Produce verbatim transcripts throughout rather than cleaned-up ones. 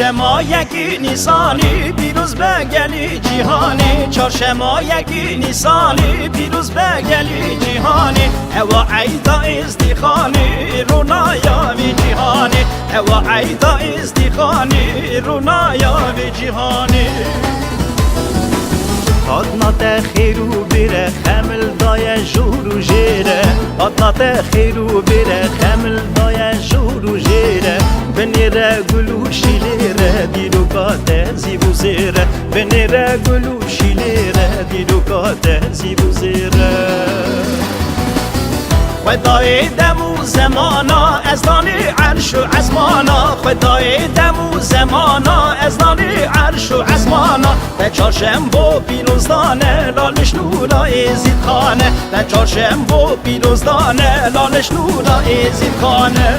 Şemayekî Nîsanî pîroz be gelî cîhanê, çarşemayekî Nîsanî pîroz be gelî cîhanê. Ewa eyda Êzdîxanê, ronaya vê cîhanê. Ewa eyda Êzdîxanê, ronaya vê cîhanê. Hatna te xêr û bêre, xemil daye jor û jêre. Hatna te xêr û bêre, xemil daye jor û jêre. Binêre gul û şîlêre, dîroka te zîv û zêre. Binêre gul û şîlêre, dîroka te zîv û zêre. Xwedayê dem û zemana, ez danê erş û ezmana. Xwedayê dem û zemana, ez danê erş û ezmana. Te çarşembo pîroz dane, laliş nûra Êzîdxane. Te çarşembo pîroz dane, laliş nûra Êzîdxane.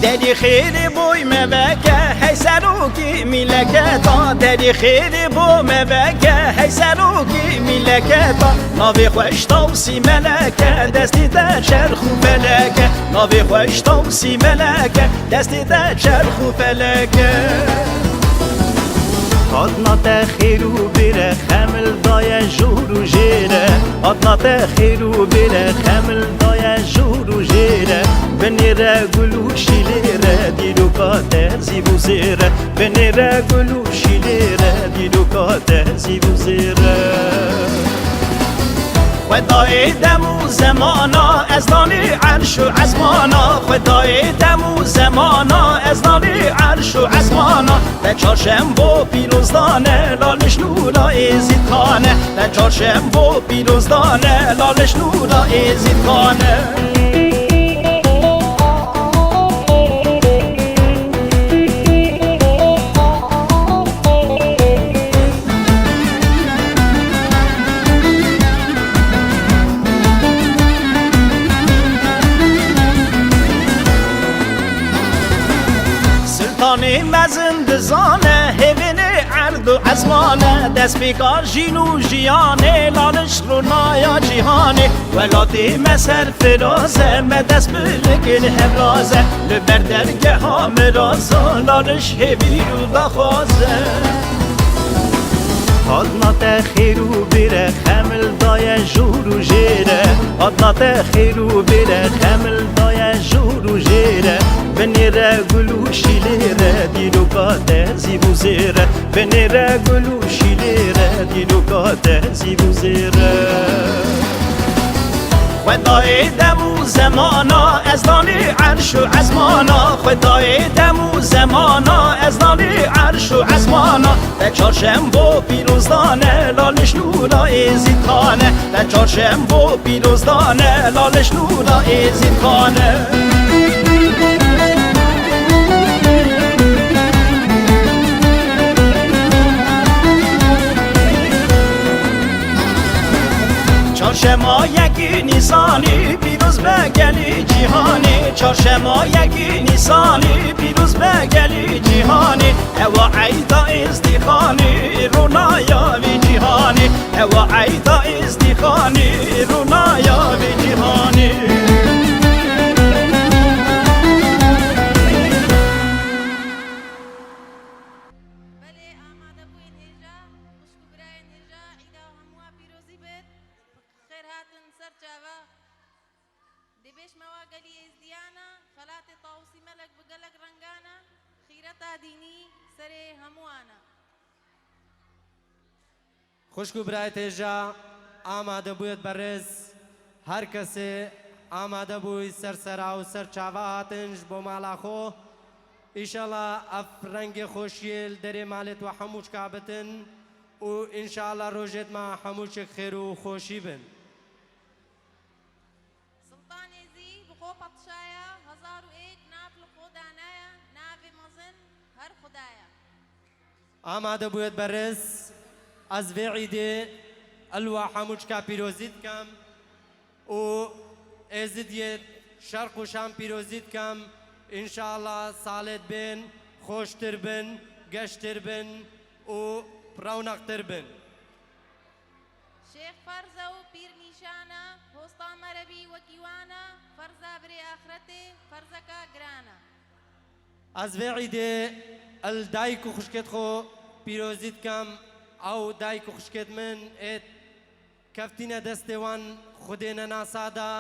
Derî xêrê boy me veke, hey serokê mîleketa. Derî xêrê bo me veke, hey serokê mîleketa. Navê xweş Tawsî Meleke, destê te çerx û feleke. Navê xweş Tawsî Meleke, destê te çerx û feleke. Hatna te xêr û bêre, xemil daye jor û jêre. Hatna te xêr û bêre, xemil daye jor û jêre. Binêre gul û şîlêre, dîroka te zîv û zêre. Binêre gul û şîlêre, dîroka te zîv û zêre. Xwedayê dem û zemana, ez danê erş û ezmana. Xwedayê dem û zemana, ez danê erş û ezmana. Te çarşembo pîroz dane, laliş nûra Êzîdxane. Te çarşembo pîroz dane, laliş nûra Êzîdxane. Siltanê mezin dizane, hêvînê erd û ezman e, destpêka jîn û jiyanê, laliş ronaya cîhanê. Welatê me serfiraz e, me dest bi likên hevraz e, li ber dergeha miraz e, laliş hêvî û daxwaz e. Hatna te xêr û bêre, xemil daye jor û jêre. Hatna te xêr û bêre, xemil daye jor û jêre. Binêre gul û şîlêre, dîroka te zîv û zêre. Binêre gul û şîlêre, dîroka te zîv û zêre. Xwedayê dem û zemana, ez danê erş û ezmana. Xwedayê dem û zemana, ez danê erş û ezmana. Te çarşembo pîroz dane, laliş nûra Êzîdxane. Te çarşembo pîroz dane, laliş nûra Êzîdxane. Çarşemayekî Nîsanî pîroz be gelî cîhanê. Çarşemayekî Nîsanî pîroz be gelî cîhanê. Ewa eyda Êzdîxanê, ronaya vê cîhanê. Ewa eyda Êzdîxanê, ronaya vê cîhanê. Belê, amadebûyên hêja, xwişk û birayên hêja, îda hemû pîrozî bit. Xêr hatin ser çava. Dê bêjme wa gelî êzdiyana, xelatê Tawusî Melek bi gelek rengana, xîreta dînî serê hemûana. Xwişk û birayê têja, amade bûyêt berêz, her kesê amade bûy ser sera û ser çava hatin ji bo mala xwe. Înşallah ev rengê xweşiyê li derê malêt we hemû çika bitin û înşallah rojêt me hemû çik xêr û xweşî bin. Siltanê zî bi xwe patişaya, hezar û êk nav li xwe danaya, navê mezin her Xwedaya. Amade bûyêt berêz, ez vê îdê li we hemû çika pîrozî dikim û Êzidiyê Şerq û Şam pîrozî dikem. Înşallah salê dibên xweştir bin, geştir bin û rewnaqtir bin. Şêx ferz e û pîr nîşan e, hosta me re bî wekî wan e, ferza birê axretê, ferzeka giran e. Ez vê îdê li dayik û xwişkêt xwe pîrozî dikem. Ew dayik û xwişkêt min ê keftîne destê wan Xwedê nenasa de,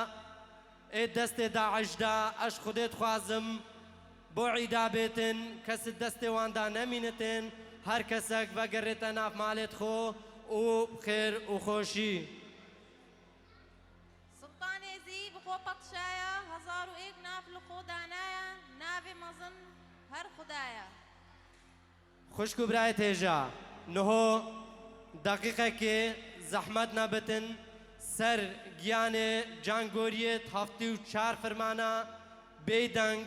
ê destê DAIŞ de. Ez ji Xwedê dixwazim bo îda bêtin, kes di destê wan de nemînitin, her kesek vegerête nav malêt xwe û bi xêr û xweşî. Sultanê zî bi xwe patişaya, hezar û êk nav li xwe danaya, navê mezin her Xwedaya. Xwişk û birayê têja, niho deqîqekê zehmet nebitin, ser giyanê cangoriyê heftê û çar firmana bêdeng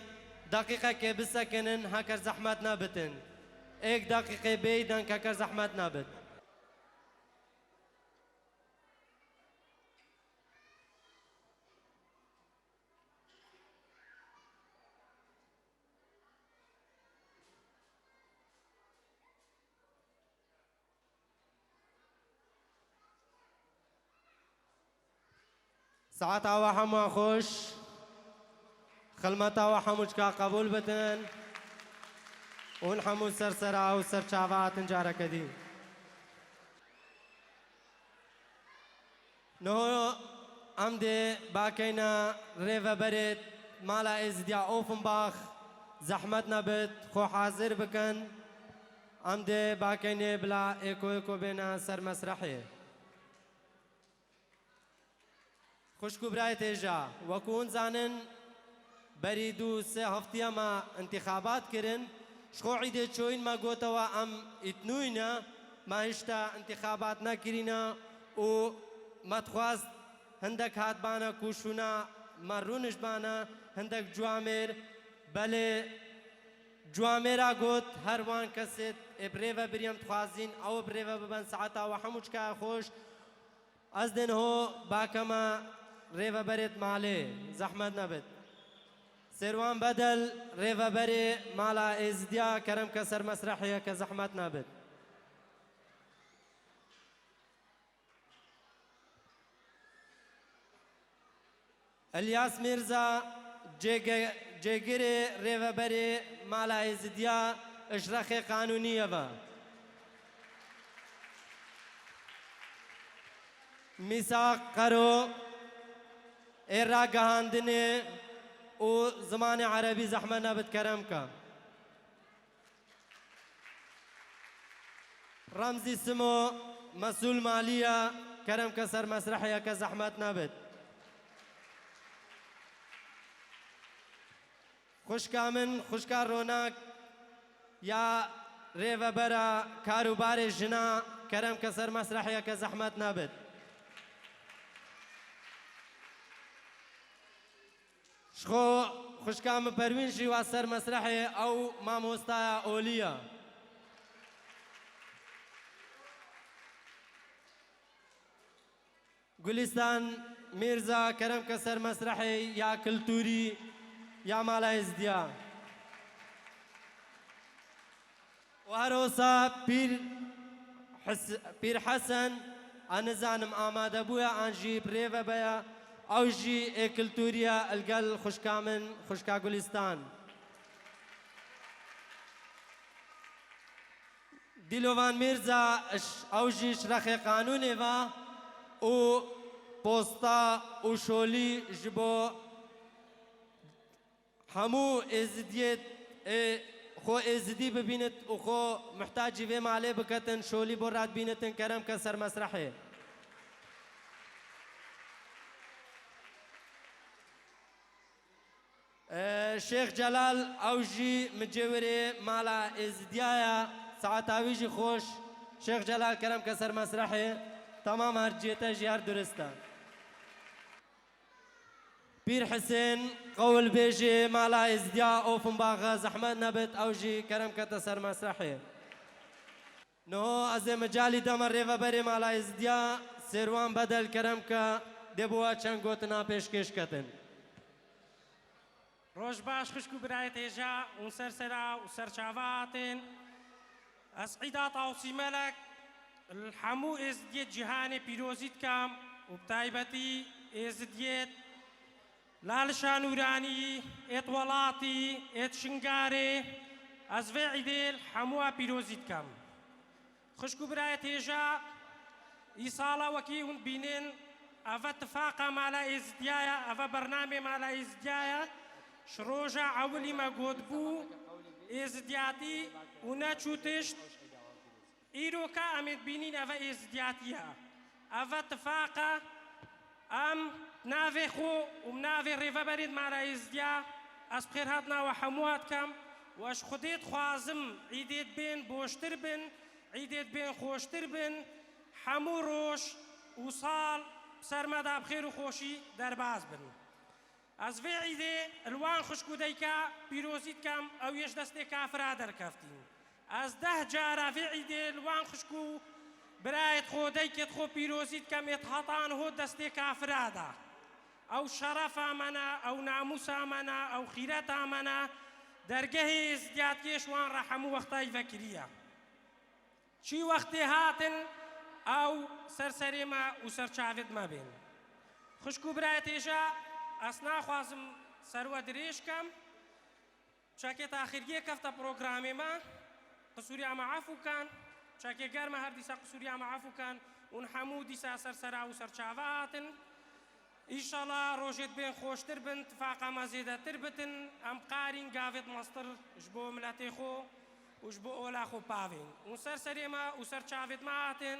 deqîqekê bisekinin, heker zehmet nebitin. Êk deqîqê bêdeng, heker zehmet nebit. Saeta we hemû xweş. Xilmeta we hemû çika qebûl bitin. Hûn hemû ser sera û ser çava hatin careke dî. Niho em dê bakeyne rêveberê mala Êzidiya Offenbach, zehmet nebit, xwe hazir bikin. Em dê bakeyne bila êko êko bêne ser mesrehê. Xwişk û birayê têja, wekû hûn zanin, berî du sê heftiya me întîxabat kirin. Ji xwe îdê çoyîn me gotewe em îtnûyî ne, me hişta întîxabat nekirîne û me dixwest hindek hatbane ku şûna me rûniştbane, hindek cuamêr, belê cuamêra got, her wan kesê ê bi rêve birî em dixwazîn ew bi rêve biben, saeta we hemû çikaya xweş. Ez dê niho bakeme rêveberêt malê, zehmet nebit. Sêrwan Bedel, rêveberê mala Êzidiya, kerem ke ser mesrehê, ke zehmet nebit. Îlyas Mîrza, cêge-, cêgirê rêveberê mala Êzidiya, ji rexê qanûniyê ve. Mîsaq Qero, ê ragihandinê û zimanê erebî, zehmet nebit kerem ke. Remzî Simo, mesûl malî ye, kerem ke ser mesrehê, ke zehmet nebit. Xwişka min, xwişka Ronak ya rêvebera karûbarê jina, kerem ke ser mesrehê, ke zehmet nebit. Ji xwe xwişka min Perwîn jî wa ser mesrehê, ew mamostaya olî ye. Gulîstan Mîrza, kerem ke ser mesrehê, ya kulturî ya mala Êzidiya. Û her wisa Pîr His-, Pîr Hesen, a nizanim amade bûye an jî bi rê ve beye, ew jî ê kultûrî ye, li gel xwişka min, xwişka Gulîstan. Dîlovan Mîrza, ş-, ew jî ji rexê qanûnê ve û posta û şolî ji bo hemû Êzidiyê, ê, xwe Êzidî bibînit û xwe mihtacî vê malê biketin, şolî bo radbînitin, kerem ke ser mesrehê. Ee, Şêx Celal, ew jî micêwirê mala Êzidiya ye. Saeta wî jî xweş. Şêx Celal, kerem ke ser mesrehê. Temam, her cihê te jî her durist e. Pîr Hisên, qewilbêjê mala Êzidiya Offenbach, zehmet nebit, ew jî kerem kete ser mesrehê. Niho ez ê micalî deme rêveberê mala Êzidiya, Sêrwan Bedel, kerem ke dê bo we çend gotina pêşkêş ketin. Roj baş xwişk û birayê hêja û sersera û serçava hatin. Ez Îda Tawsî Melek li hemû Êzidiyê cîhanê pîrozî dikem û bi taybetî Êzidiyê Lalişa Nûranî, êt welatî, êt Şingarê, ez vê îdê li hemû we pîrozî dikem. Xwişk û birayê hêja, îsala wekî hûn dibînin, eve tifaqa mala Êzidiya ye, eve bernamê mala Êzidiya ye. Ji roja ewilî me gotibû, Êzidiyatî û neçû tişt. Îroka em ê dibînîn, eve Êzidiyatî ye. Eve tifaq e. Em navê xwe û navê rêveberên mala Êzidiya, ez bi xêrhatina we hemû dikem û ez ji Xwedê dixwazim, îdê dibên, boştir bin, îdê dibên, xweştir bin, hemû roj û sal bi ser me de bi xêr û xweşî derbas bin. Ez vê îdê li wan xwişk û dayika pîrozî dikem, ew yê ji destê kafira derkeftîn. Ez deh cara vê îdê li wan xwişk û birayêt xwe, daykêt xwe pîrozî dikem, êt hetan hot destê kafira de. Ew şerefa me ne, ew namûsa me ne, ew xîreta me ne, dergehê Êzidiyatiyê ji wan re hemû wextayî vekiriye. Çî wextê hatin, ew ser serê me û ser çavêt me bên. Xwişk û birayê hêja, ez naxwazim ser we dirêj kem. Çekê taxîrgiyê kefte programê me, qisûriya me efû ken. Çekê germ e, her dîsa qisûriya me efû ken. Hûn hemû dîsa ser sera û ser çava hatin. Înşallah rojêt bên xweştir bin, tifaqa me zêdetir bitin, em qarîn gavêt mestir ji bo miletê xwe û ji bo ola xwe pavên. Hûn ser serê me û ser çavêt me hatin.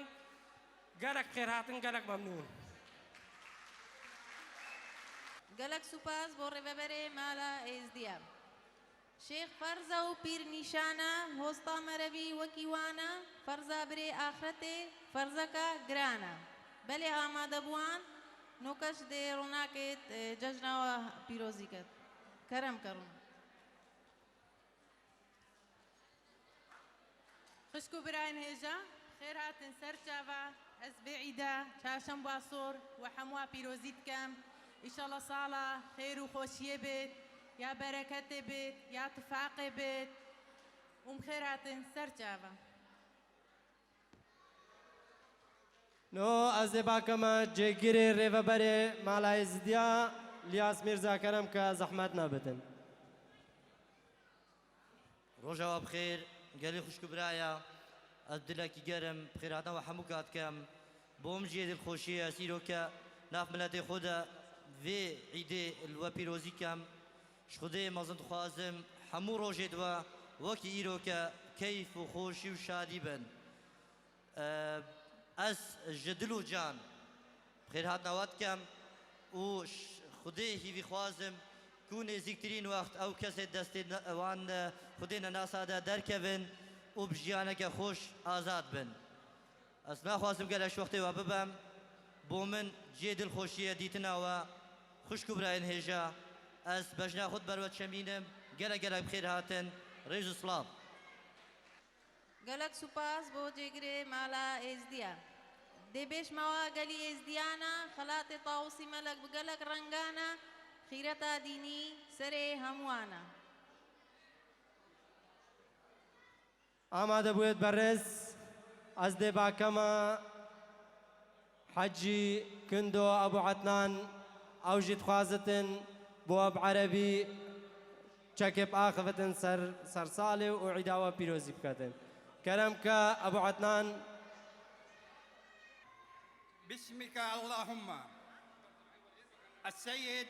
Gelek bi xêr hatin, gelek memnûn. Gelek spas bo rêveberê mala Êzdiya. Şêx ferz e û pîr nîşan e, hosta merevî wekî wan e, ferza birê axretê, ferzeka giran e. Belê amade bûwan, nokeş dê ronakê, e, cejna we pîrozî ket. Kerem ke rûn. Xwişk û birayên hêja, xêr hatin ser çava. Ez vê îda çarşemba sor we hemû pîrozî dikem. Înşallah sala xêr û xweşiyê bêt, ya bereketê bêt, ya tifaqê bêt. Û bi xêr hatin ser çava. No ez ê bakeme cêgirê rêveberê Mala Êzidiya, Liyas Mîrza, kerem ke zehmet nebitin. Roja we bi xêr, gelî xwişk û biraya. Ez dilekî germ bi xêrhatina we hemû ka dikem. Bo min jî yê dilxweşî ye, ez îro ke nav miletê xwe de vê îdê li we pîrozî kem. Ji Xwedê mezin dixwazim hemû rojêt we wekî îro ke keyf û xweşî û şadî bin. Ez ji dil û can bi xêrhatina we dikem û ş-, Xwedê hîvî xwazim ku nêzîktirîn wext ew kesê destê ne-, wan, e, Xwedê nenasa de derkevin û bi jiyaneke xweş azad bin. Ez naxwazim gelek ji wextê we bibem. Bo min cihê dilxweşî ye dîtina we, xwişk û birayên hêja. Ez bejna xwe di ber we dişemînim. Gelek gelek bi xêr hatin. Rêz û silav. Gelek spas bo cêgirê Mala Êzdiya. Dê bêş mawa gelî Êzdiyan e, xelatê Tawusî Melek bi gelek rengan e, xîreta dînî serê hemûwan e. Amade bûyêt berêz, ez dê bakema Hecî Kindo Ebû Etnan, ew jî dixwazitin bo we bi erebî çekê biaxivitin ser, ser salê û îda we pîrozî biketin. Kerem ke Ebû Etnan. باسمك اللهم. السيد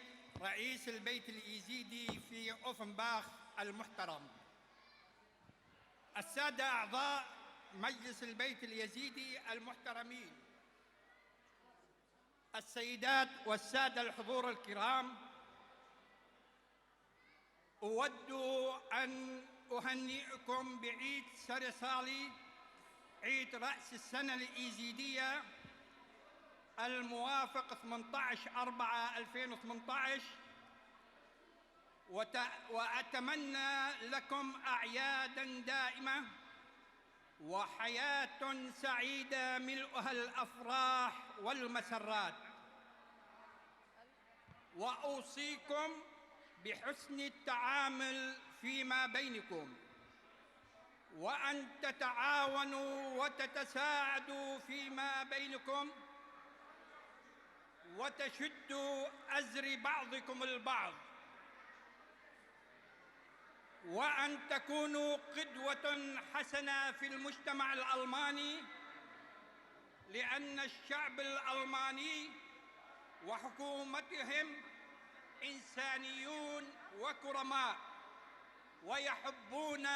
رئيس البيت الإيزيدي في أوفنباخ المحترم. السادة أعضاء مجلس البيت اليزيدي المحترمين، السيدات والسادة الحضور الكرام، أود أن أهنئكم بعيد سري صالي، عيد رأس السنة الإيزيدية، الموافق ثمنطعش أربعة ألفين وثمنطعش، وت-، وأتمنى لكم أعيادا دائمة وحياة سعيدة ملؤها الأفراح والمسرات. وأوصيكم بحسن التعامل فيما بينكم، وأن تتعاونوا وتتساعدوا فيما بينكم، وتشدوا أزر بعضكم البعض، وأن تكونوا قدوة حسنة في المجتمع الألماني، لأن الشعب الألماني وحكومتهم إنسانيون وكرماء ويحبون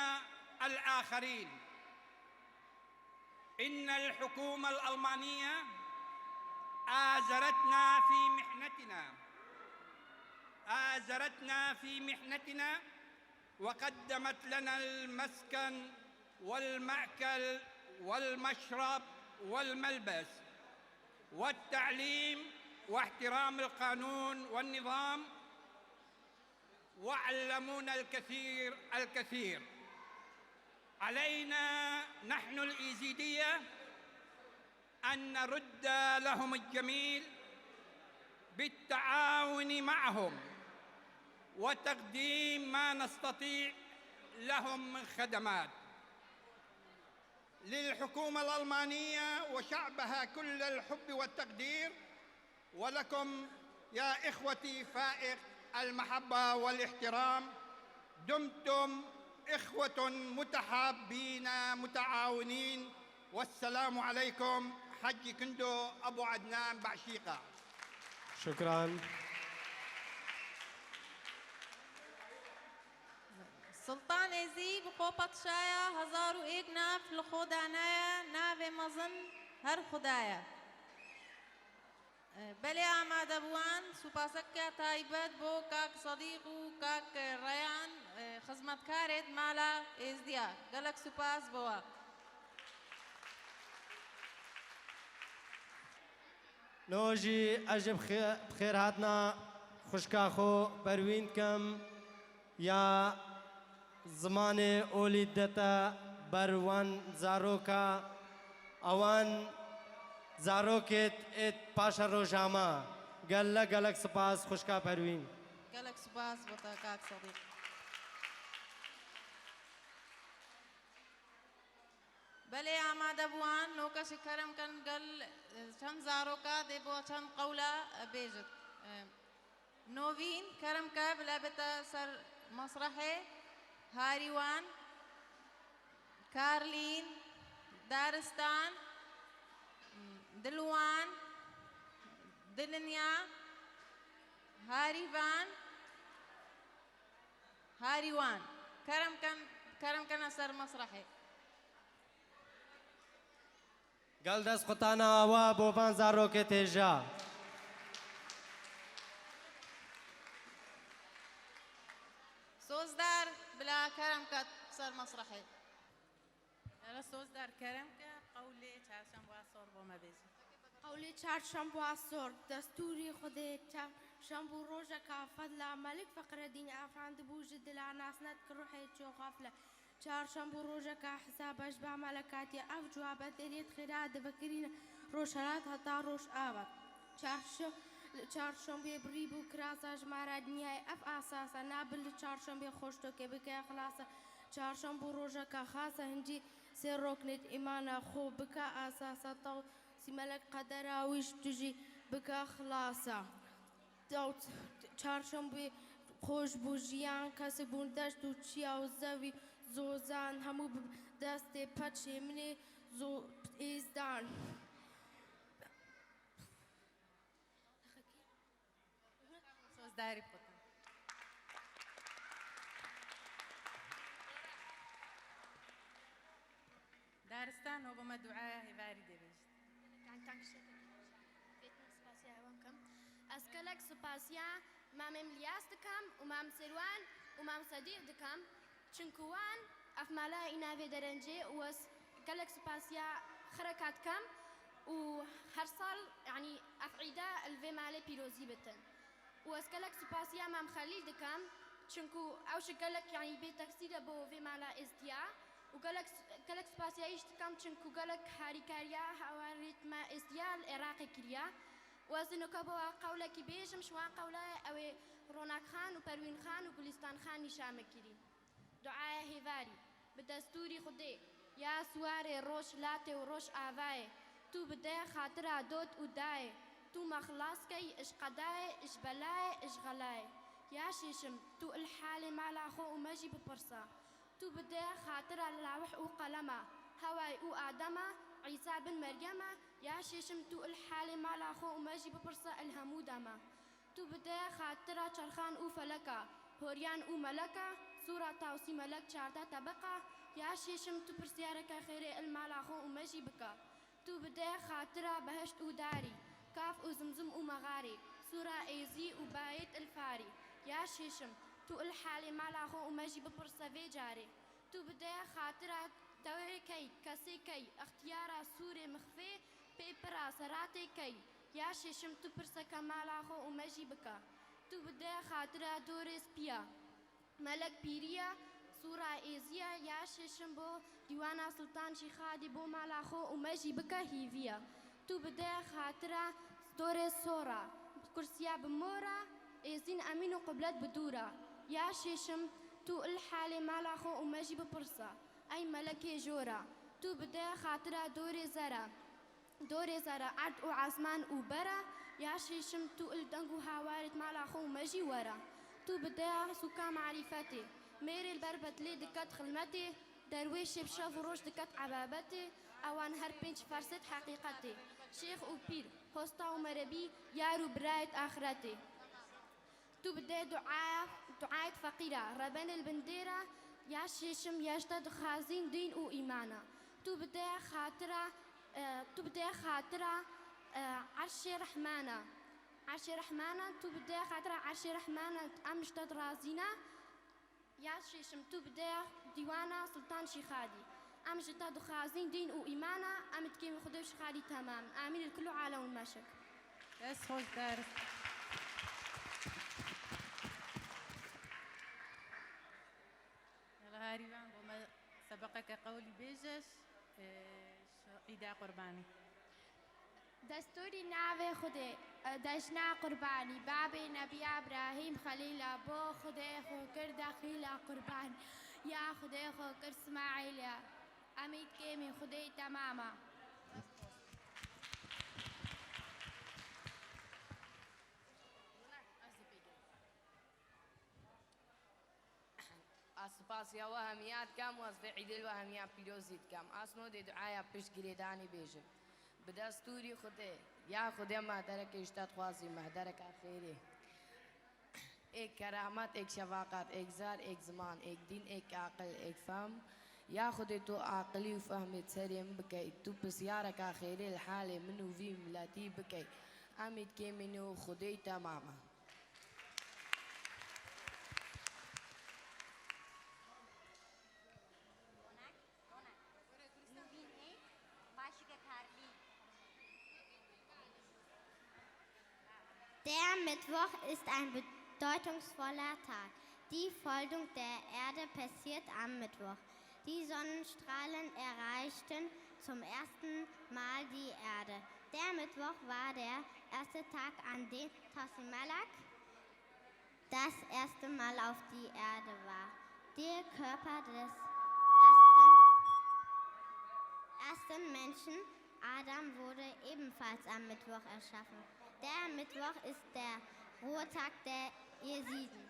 الآخرين. إن الحكومة الألمانية آزرتنا في محنتنا، آزرتنا في محنتنا، وقدمت لنا المسكن والمأكل والمشرب والملبس والتعليم واحترام القانون والنظام، وعلمونا الكثير الكثير. علينا نحن الإيزيدية أن نرد لهم الجميل بالتعاون معهم وتقديم ما نستطيع لهم من خدمات. للحكومة الألمانية وشعبها كل الحب والتقدير، ولكم يا إخوتي فائق المحبة والاحترام، دمتم إخوة متحابين متعاونين، والسلام عليكم. حجي كندو أبو عدنان بعشيقة. شكرا. Siltanê zî bi xwe padşaya hezar û êk nav li xwe danaye, navê mezin her Xuda ye. Belê amadebûan, supaseke taybet bo kak Sedîq û kak Reyan, xizmetkarê di mala Êzdiya. Gelek supas bo we. Niho jî ez jî bi xê-, bi xêrhatina xwişka xwe Perwîn dikim ya zimanê olî didete ber wan zaroka, ewan zarokêt êt paşeroja me. Gelek gelek spas xwişka Perwîn. Gelek spas bo te kak Sedîq. Belê amade bû an, noke ji kerem kin gel, e, çend zaroka dê bo çend qewla, e, bêjit. E, Novîn, kerem ke bila bite ser mesrehê, Harîwan, Karlîn, Daristan, Dilwan, Dilinya, Harîvan, Harîwan. Kerem ken, kerem kene ser mesrehê. Gel dest qutana awa bo van zarokê têja. Sozdar, bila kerem ket ser mesrehê. Yala Sozdar kerem ke, qewlê çarşemba sor bo me bêje. Qewlê çarşemba sor, destûrî Xwedê, çarşemb û rojeka fedla Melik Feqredîn Efendi bû ji dila nas nedikir ruhê ço xafile. Çarşemb û rojeka hesaba ji ba melekatî ev cuwabe deriyê xêra divekirîne rojhelat heta rojava. Çarşo-, çarşembê birî bû kirasa ji me re dinyayê ev asasa, nabe li çarşembê xweştokê bike xilasa. Çarşemb û rojeka xasa hincî sê roknêt îmana xwe bike asasa, taw sî melek qedera wî ji tu jî bike xilasa. Taw çarşembê xweş bû jiyan, kesê bûn deşt û çiya û zevî zozan, hemû bi destê peçê min ê zo-, êzdan. Sozdarî bixwe. Daristan, ho bo me duaya hêvarî de bêjit. Kan tang şete. Vêtin spasiya ewan kim. Ez gelek spasiya mamê min Liyas dikim û mam Serwan û mam Sedîq dikim. Çinku wan ev mala îna vê derencê û ez gelek spasiya xereka dikim û her sal, yanî ev îda li vê malê pîrozî bitin. Û ez gelek spasiya mam Xelîl dikim, çinku ew ji gelek, yanî bê tefsîr e bo vê mala êzdiya û gelek, gelek spasiya wî jî dikim, çinku gelek harîkariya hewarêt me êzdiya li Iraqê kiriye. Wezînoka bo qewlekî bêjim, ji wan qewlaya ew ê Ronak Xan û Perwîn Xan û Gulîstan Xan nîşa min kirî. Duaya hêvarî. Bi destûrî Xwedê, ya siwarê roj latê û roj avayê, tu bide xatira dod û dayê, tu me xilas key ij qedayê, ij belayê, ij xelayê. Ya şêşim, tu il halê mala xwe û me jî bipirse. Tu bide xatira lawih û qelema, Heway û Adema, Îsa bin Meryema, ya şêşim tu il halê mala xwe û me jî bipirse il hemû dema. Tu bide xatira çerxan û feleka, horyan û meleka, sura tawsî melek çardeh tebeqa, ya şêşim tu pirsiyareke xêrê il mala xwe û me jî bike. Tu bide xatira behişt û darî, kaf û zimzim û mexarî, sura êzî û bayêt il farî, ya şêşim, tu il halê mala xwe û me jî bipirse vê carê. Tu bide xatira tewê key, kesê key, extiyara sûrê mixfê, pê pira seratê key, ya şêşim tu pirseke mala xwe û me jî bike. Tu bide xatira dorê spiya. Melek pîriya, sura êziya, ya şêşim bo dîwana Sultan Şîxadî bo mala xwe û me jî bike hîviya. Tu bide xatira dorê sora, kursiya bi mora, êzîn emîn û qiblet bi dûra. Ya şêşim, tu il halê mala xwe û me jî bipirsa. Ey melekê jora, tu bide xatira dorê zera. Dorê zere erd û ezman û bere, ya şêşim tu il deng û hawarêt mala xwe û me jî were. Tu bi deya sûka marîfetê, mêrê li ber bedlê diket xilmetê, derwêşê bi şev û roj diket ebabetê, ewan her pênc fersêt heqîqetê. Şêx û pîr, hosta û merebî, yar û birayêt axretê. Tu bide duaya, duayet feqîra, rebenê li bin dêra, ya şêşim, ya ji te dixwazîn dîn û îmana. Tu bide xatira, e, tu bide xatira, e, erşê rehmana. Erşê rehmana, tu bide xatira erşê rehmana, em ji te dirazîne. Ya şêşim, tu bide dîwana Sultan Şîxadî. Em ji te dixwazîn dîn û îmana, em dikêm Xwedê û Şixadî temam. Amîn. Li kul û alem û meşik. Dest xweş ders. Yala herî van bo me sebeqeke qewlî bêje, e, ji îda qurbanî. Destûrî navê Xwedê, e, dejna qurbanî, babê Nebiya Îbrahîm Xelîla bo Xwedê xwe kir dexîla qurban, ya Xwedê xwe kir Smaîla, em î dikêmî Xwedê temama. Ez spasiya we hemiya dikem û ez vê îdê li we hemiya pîrozî dikem. Ez nodê duaya pişt girêdanê bêjim. Bi destûrî Xwedê, ya Xwedê me dereke ji te dixwazî, me dereke xêrê. Êk keramet, êk şefaqat, êk zar, êk ziman, êk dîn, êk aqil, êk fehm. Ya Xwedê tu aqilî û fehmê serê min bikey, tu pisyareke xêrê li halê min û vî miletî bikey. Em î dikêmî nû Xwedê temam e. Der Mittwoch ist ein bedeutungsvoller Tag. Die Folgung der Erde passiert am Mittwoch. Die Sonnenstrahlen erreichten zum ersten Mal die Erde. Der Mittwoch war der erste Tag, an dem Tasimelak das erste Mal auf die Erde war. Der Körper des ersten, ersten Menschen, Adam, wurde ebenfalls am Mittwoch erschaffen. Der Mittwoch ist der Ruhetag der Jesiden.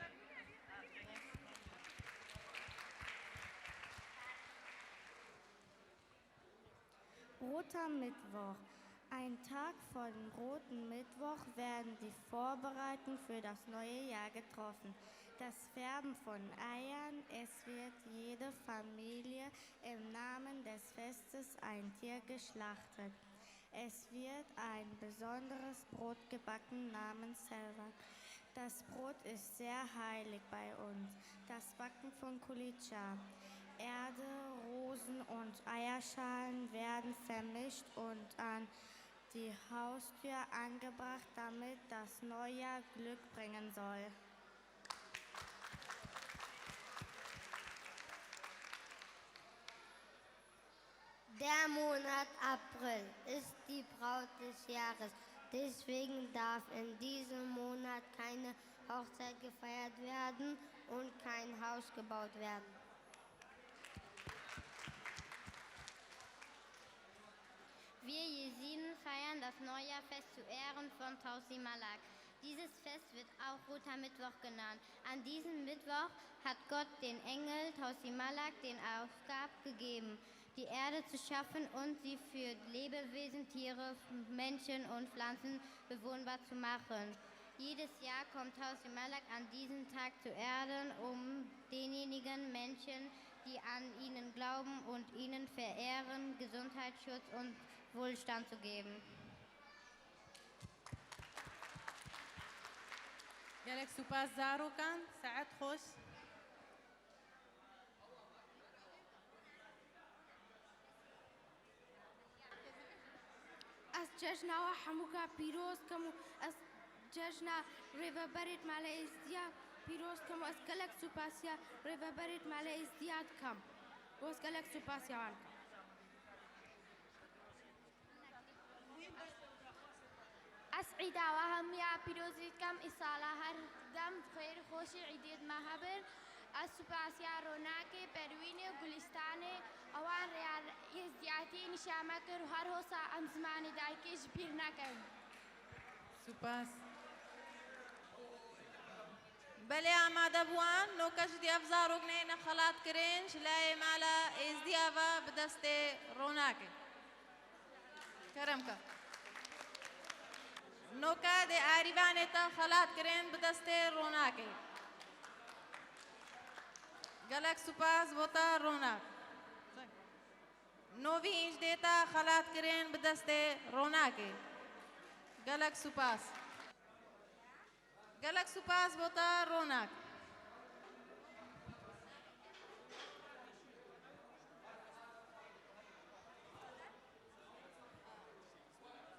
Roter Mittwoch. Ein Tag vor dem Roten Mittwoch werden die Vorbereitungen für das neue Jahr getroffen. Das Färben von Eiern. Es wird jede Familie im Namen des Festes ein Tier geschlachtet. Es wird ein besonderes Brot gebacken namens Selvak. Das Brot ist sehr heilig bei uns. Das Backen von Kulitscha. Erde, Rosen und Eierschalen werden vermischt und an die Haustür angebracht, damit das Neujahr Glück bringen soll. Der Monat April ist die Braut des Jahres. Deswegen darf in diesem Monat keine Hochzeit gefeiert werden und kein Haus gebaut werden. Wir Jesiden feiern das Neujahrfest zu Ehren von Tausi Malak. Dieses Fest wird auch Roter Mittwoch genannt. An diesem Mittwoch hat Gott den Engel Tausi Malak den Auftrag gegeben, die Erde zu schaffen und sie für Lebewesen, Tiere, Menschen und Pflanzen bewohnbar zu machen. Jedes Jahr kommt Tausi Malak an diesem Tag zu Erden, um denjenigen Menschen, die an ihnen glauben und ihnen verehren, Gesundheit, Schutz und Wohlstand zu geben. Gelek spas zarokan, saet xweş. Ez cejna we hemûka pîroz dikim û ez cejna rêveberêt Mele Êzdiya pîroz dikim û ez gelek supasiya rêveberêt Mele Êzdiya dikim û ez gelek supasiya wan dikim. Ez îda we hemiya pîrozî dikim, îsala her dem xêr û xweşî îdê me hebin. Ez supasiya Ronakê, Perwînê û Gulistanê, ewan rêya êzdiyatî nîşan me kir û her hosa em zimanê dayikê ji bîr nekin. Supas. Belê, amade bû wan, noke ji dî ev zarok neyne xelatkirin, ji layê mala êzdiya ve bi destê Ronakê. Kerem ke. Noke dê arîvanê te xelatkirin bi destê Ronakê. Gelek supas bo te Ronak. Novî îjdê te xelatkirin bi destê Ronakê. Gelek supas. Gelek supas bo te Ronak.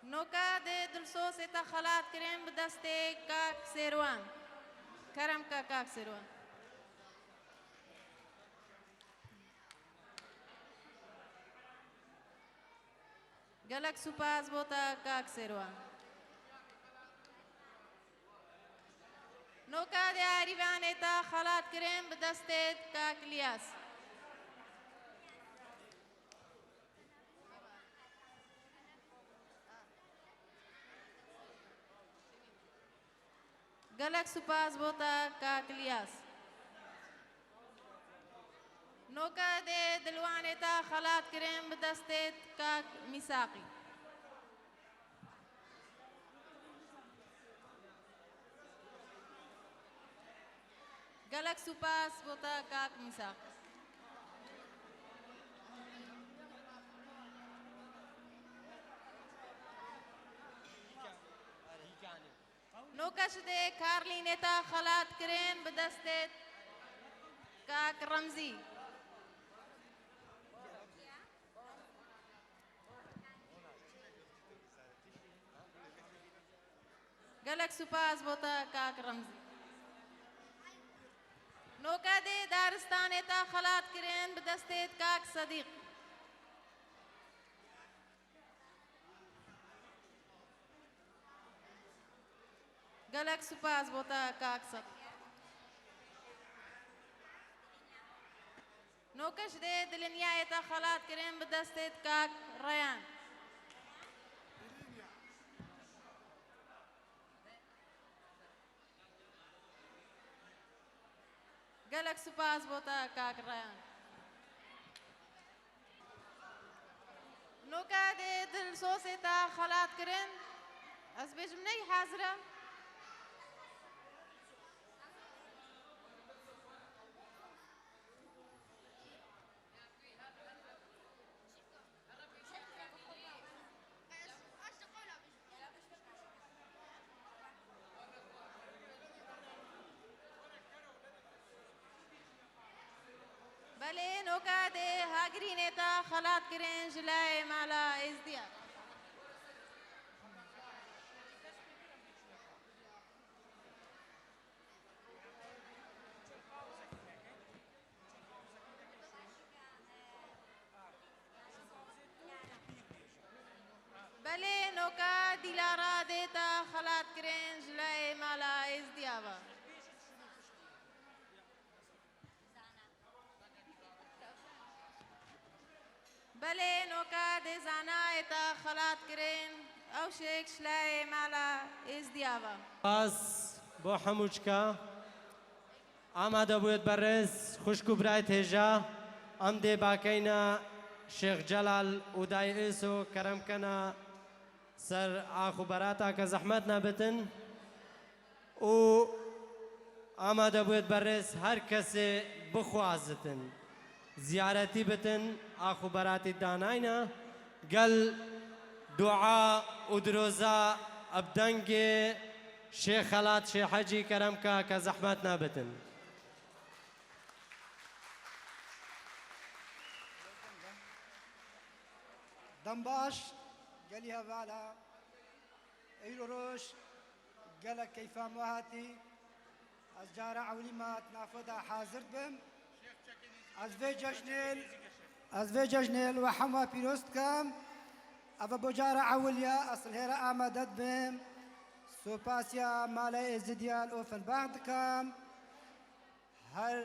Noke dê dilsosê te xelatkirin bi destê kak Sêrwan. Kerem ke kak Sêrwan. Gelek supas bo te kak Sêrwan. Noke dê arîvanê te xelatkirin bi destê kak Liyas. Gelek supas bo te kak Liyas. Noke dê dilwanê te xelatkirin bi destê kak Mîsaqî. Gelek supas bo te kak Mîsaq. Noke ji dê karlînê te xelatkirin bi destê kak Remzî. Gelek supas bo te kak Remzî. Noke dê daristanê te xelatkirin bi destê kak Sedîq. Gelek supas bo te kak Sedîq. Noke ji dê dilinyayê te xelatkirin bi destê kak Reyan. Gelek supas bo te kak Reyan. Noke dê dilsosê te xelatkirin. Ez bêjim ney hazir e. Belê, noke dê hagirînê te xelatkirin ji layê mala Êzdiya. Belê, Noka Dîlara dê ta xelatkirin ji layê mala Êzdiya ve. Belê, noka dê Zana ê ta xelatkirin, ew şêk ji layê mala Êzdiya ve. Spas bo hemû çika. Amade bûyêt berêz, xwişk û birayêt hêja. Em dê bakeyna Şêx Celal û Dayê Êso kerem kena ser ax û berata ke zehmet nebitin. Û amade bûyêt berêz, her kesê bixwazitin, ziyaretî bitin, ax û beratî danayne, gel dua û diroza bi dengê Şêx Xelat Şêh Hecî kerem ke, ke zehmet nebitin. Dem baş, gelî hevala. Îro roj gelek keyfa me hatî. Ez cara ewilî me di nava de hazir dibim. Ez vê cejnê, ez vê cejnê li we hemû pîroz dikim. Ev e bo cara ewil ya ez li hêra amade dibim. Supasiya Malê Êzidiya li Ofenbach dikim. Her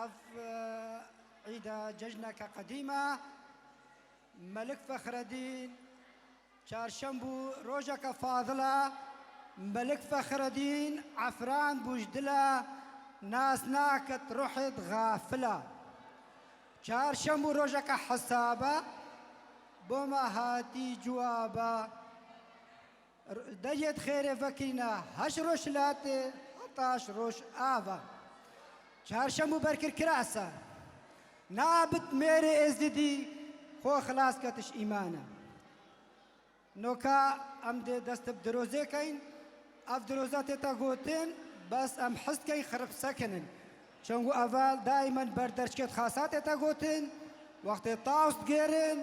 ev, e, îda cejneke qedîm e. Melik Fexredîn, çarşembû rojeke fazil e. Melik Fexredîn efran bû ji dil e, nas naket ruhê di xafil e. Çarşembû rojeke hesab e, bo me hatî ciwab e. Deriyê di xêrê vekirîne, heş roj hilatê, heta heş roj ava. Çarşembû berkir kirase. Nabit mêrê Êzidî, xwe xilas ketiş îmane. Noka em dê dest bi dirozê keyn. Ev diroza tê te gotin, bes em hist keyn xirib sekinin. Çengu eval daîmen ber derçkêt xasa tê te gotin, wextê taws digêrin,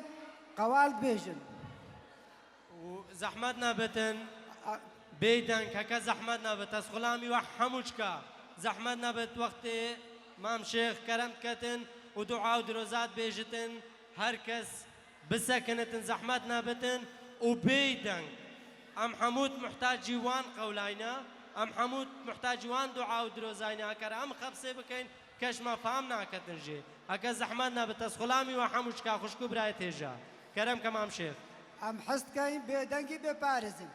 qewal dibêjin. û zehmet nebitin. A- Bêdeng, heke zehmet nebit. Ez xulamî we hemû çika. Zehmet nebit wextê Mam Şêx kerem diketin û dua û dirozat bêjitin. Her kes bisekinitin, zehmet nebitin û bêdeng. Em hemû muhtacî wan qewlayne, em hemû muhtacî wan dua û dirozayne. Eger em xebsê bikeyn, Keş me fam naketin jê. Heke zehmet nebit, ez xulamî we hemû çika xwişk û birayê têja. Kerem ke Mam Şêx. Em hist keyn bêdengî bêparizin.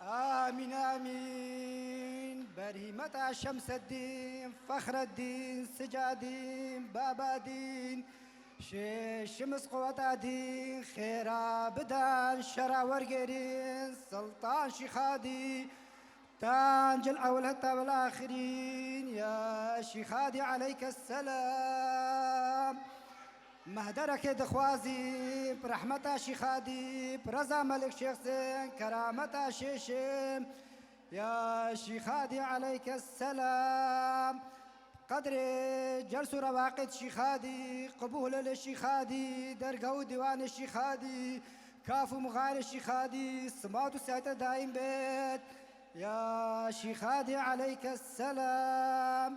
Amîn, amîn. Berhîmeta Şemseddîn, Fexreddîn, Sicadîn, Babadîn, Şê Şimis Quwetadîn, xêra bidan, şera wergêrîn, Siltan Şîxadî, Tancil ewil heta bil axirîn, ya Şîxadî aleyke selam. Mehderekê dixwazî, bi rehmeta Şîxadî, bi reza Melik Şêxsin, kerameta Şêşim, ya Şîxadî aleyke selam. Qedrê cels û rewaqêt Şîxadî, qubûlê lê Şîxadî, dergeh û dîwanê Şîxadî, kaf û mixarê Şîxadî, simat û sehte daîm bêt. Ya Şîxadî aleyke selam.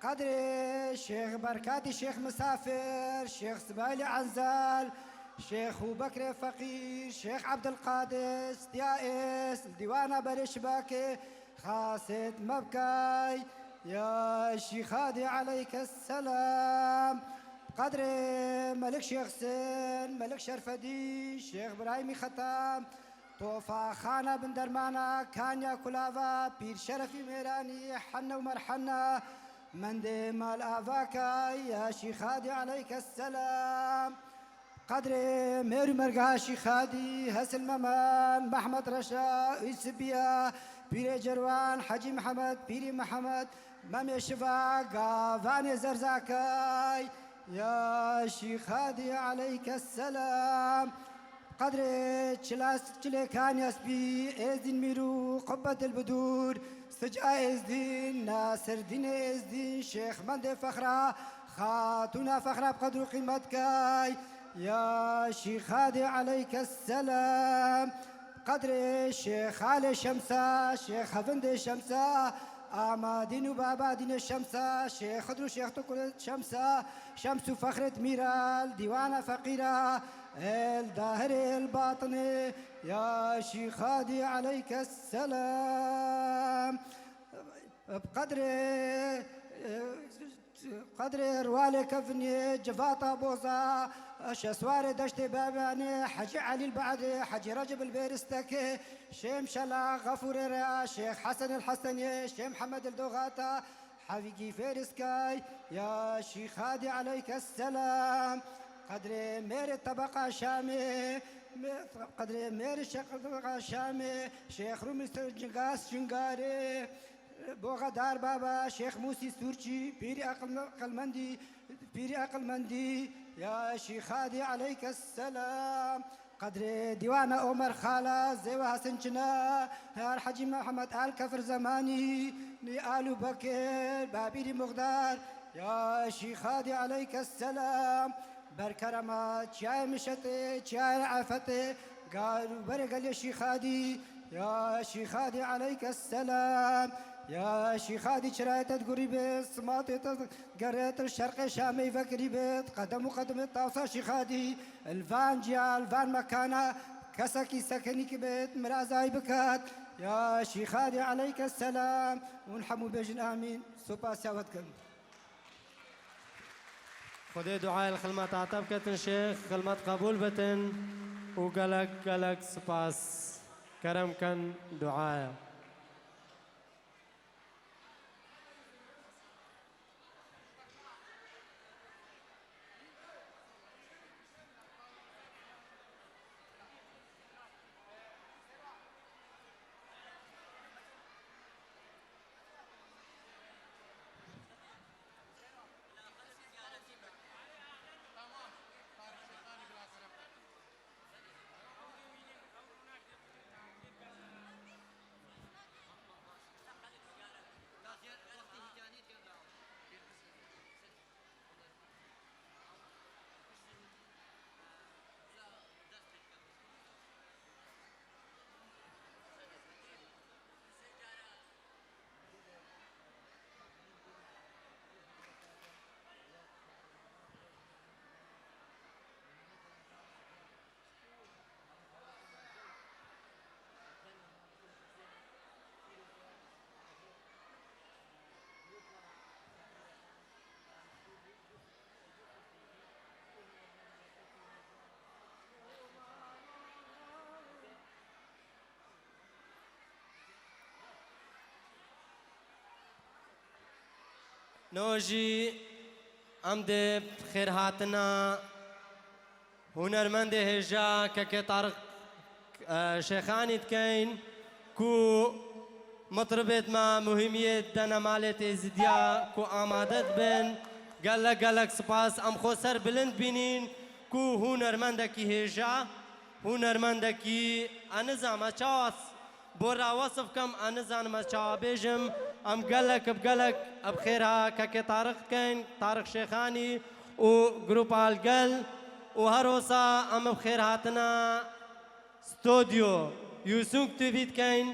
Qedrê Şêx Berkatî, Şêx Misafir, Şêx Sibaylî Enzel, Şêx Hûbekrê Feqîr, Şêx Ebdilqadir, Stiya Ês, li dîwana berê şibakê xasêt me bikay. Ya Şîxadî aleyke selam. Qedrê Melik Şêxsin, Melik Şerfedîn, Şêx Birahîmî Xetam, Tofa Xana bin Dermana, Kanya Kulava, Pîr Şerefî Mêranî, Henne û Merhenne, mendê mal avaka, ya Şîxadî aleyke selam. Qedrê mêr û merga Şîxadî, Hesil Memen, Mehmed Reşa, Ûsibiya, Pîrê Cerwan, Hecî Mihemed, Pîrî Mihemed, Memê Şiva, Gavanê Zerzakay, ya Şîxadî aleyke selam. Qedrê çilas çilê Kanyas bî, Êzdîn Mîrû, Qubbetil Bidûr, Sica Êzdîn, Nasirdînê Êzdîn, Şêx Mendê Fexra, Xatûna Fexra bi qedr û qîmet kay, ya Şîxadê aleyke selam. Qedrê Şêxalê Şemsa, Şêx Hevindê Şemsa, Amadîn û Babadînê Şemsa, Şêx Xidr û Şêx Tukur Şemsa, Şems û Fexret Mîral, Dîwana Feqîra, El dahirê el batinê, ya Şîxadî aleyke selam. Bi qedrê, qedrê Rwalê Kevinê, Civata Boza, Şeswarê Deştê Bebanê, Hecî Elî Badê, Hecî Recib el Bêristekê, Şêm Şela, Xefûrê Reya, Şêx Hesen el Hesenê, Şêm Hemed el Doxata, Hevîgî Fêriskay, ya Şîxadî aleyke selam. Qedrê mêrê tebeqa Şamê, me-, qedrê mêrê şeq-, tebeqa Şamê, Şêx Rûmî Ser Cingas Cingarê, Boxedar Baba, Şêx Mûsî Sûrçî, Pîrî Eqilme-, Eqilmendî, Pîrî Eqilmendî, ya Şîxadî aleyke selam. Qedrê Dîwana Omer Xala, Zêwa Hesen Çina, Her Hecî Mihemed Al Kefir Zemanî, Nî Alû Bekir, Babîrî Muxdar, ya Şîxadî aleyke selam. Berkerema Çiyayê Mişetê, Çiyayê Efetê, gar û berê gelê Şîxadî, ya Şîxadî aleyke selam. Ya Şîxadî çirayê te digurî bê, simatê te gerê te li şerqê Şamê vekirî bê, qedem û qedimê tawsa Şîxadî. Li van ciya, li van mekana kesekî sekinî kibêt, mirazayî bikat, ya Şîxadî aleyke selam. Hûn hemû bêjin amîn. Supasiya we dikim. Xwedê duayê li xilmeta te biketin şêx, xilmet qebûl bitin û gelek gelek spas. Kerem ken duaya. No jî em dê xêrhatina hunermendê hêja Kekê Tariq, e, Şêxanî dikeyn ku mitribêt me muhîmiyê dene malê têzidiya ku amade dibin. Gelek gelek spas. Em xwe ser bilind bînîn ku hunermendekî hêja, hunermendekî, ez nizam ez çawa bo re wesif kem, ez nizanim ez çawa bêjim. Em gelek bi gelek bi xêra Kekê Tariq dikeyn, Tariq Şêxanî û Grupa Algel û her wisa em bi xêrhatina Stodyo Yusung T V dikeyn.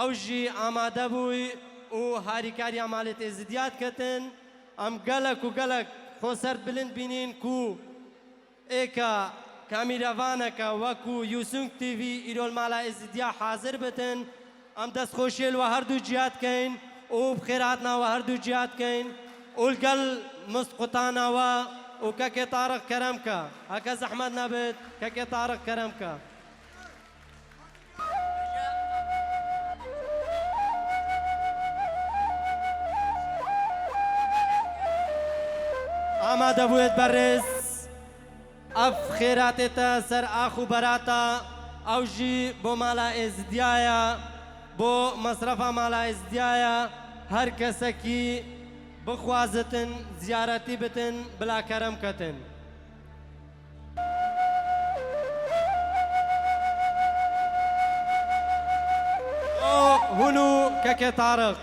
Ew jî amade bûy û harîkariya malê têzidiya diketin. Em gelek û gelek xwe ser bilind bînîn ku êka kamîrevaneke wekû Yusung T V îro li mala Êzidiya hazir bitin. Em destxweşiyê li we her du ciya dikeyn û bi xêr hatina we her du ciya dikeyn û li gel mistqutana we û Kekê Tariq kerem ke. Heke zehmet nebit, Kekê Tariq kerem ke. Amade bûyêt berêz. Ev xêratê te ser ax û berata, ew jî bo mala Êzidiya ye, bo mesrefa mala Êzidiya ye. Her kesekî bixwazitin, ziyaretî bitin, bila kerem ketin. O hûn û Kekê Tariq.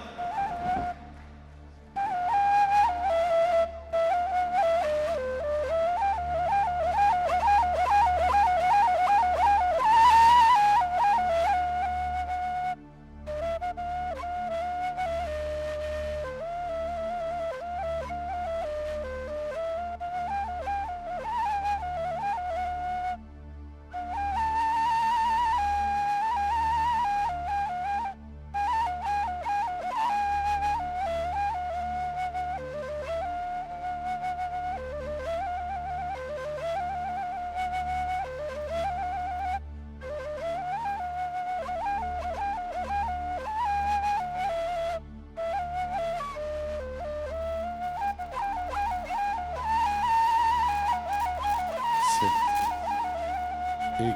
Ik,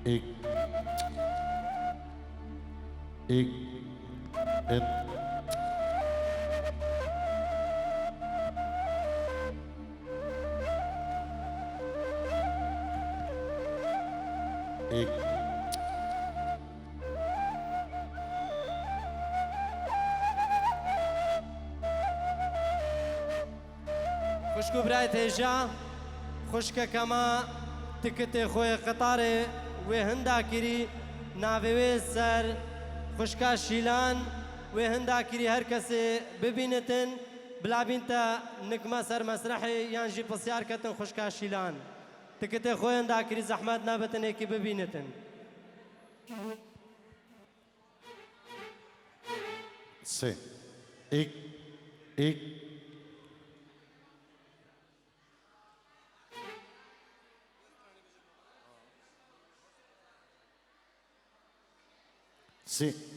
ik, ik, ik. Ik. Xwişk û birayê têja, xwişkeke me tikitê xwe yê qitarê wê hinda kirî, navê wê ser xwişka Şîlan, wê hinda kirî her kesê bibînitin, bila bîn te nikme ser mesrehê yan jî pisyar ketin xwişka Şîlan. Tikitê xwe hinda kirî, zehmet nebitin êkî bibînitin. Sê. Ik, ik. Sê.